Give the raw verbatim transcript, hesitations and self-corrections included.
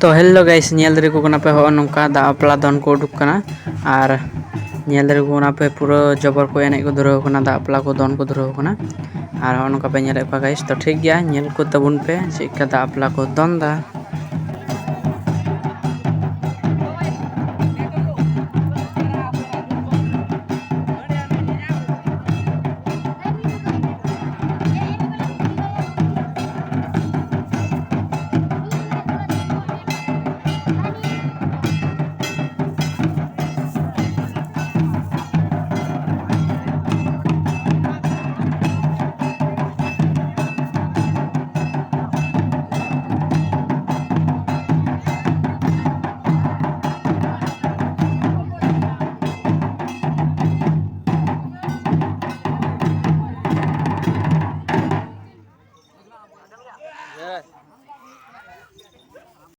ᱛᱚ hello guys, ᱧᱮᱞ ᱫᱟᱲᱮ ᱠᱚ ᱠᱟᱱᱟ ᱯᱮ, ᱦᱚᱸᱜᱼᱚ ᱱᱚᱝᱠᱟ ᱫᱟᱜ ᱵᱟᱯᱞᱟ ᱫᱚᱱ ᱠᱚ ᱩᱰᱩᱠ ᱠᱟᱱᱟ᱾ ᱟᱨ ᱧᱮᱞ ᱫᱟᱲᱮ ᱠᱚ ᱠᱟᱱᱟ ᱯᱮ, ᱯᱩᱨᱟᱹ ᱡᱚᱵᱚᱨ ᱠᱚ ᱮᱱᱮᱡ ᱠᱚ ᱫᱷᱩᱨᱟᱹᱣ ᱠᱟᱱᱟ, ᱫᱟᱜ ᱵᱟᱯᱞᱟ ᱠᱚ ᱫᱚᱱ ᱠᱚ ᱫᱷᱩᱨᱟᱹᱣ ᱠᱟᱱᱟ᱾ ᱟᱨ ᱦᱚᱸᱜᱼᱚ ᱱᱚᱝᱠᱟ ᱯᱮ ᱧᱮᱞᱮᱫ ᱠᱚᱣᱟ guys, ᱛᱚ ᱴᱷᱤᱠ ᱜᱮᱭᱟ, ᱧᱮᱞ ᱠᱚ ᱛᱟᱵᱚᱱ ᱯᱮ ᱪᱮᱫ ᱞᱮᱠᱟ ᱫᱟᱜ ᱵᱟᱯᱞᱟ ᱠᱚ ᱫᱚᱱ ᱫᱟ᱾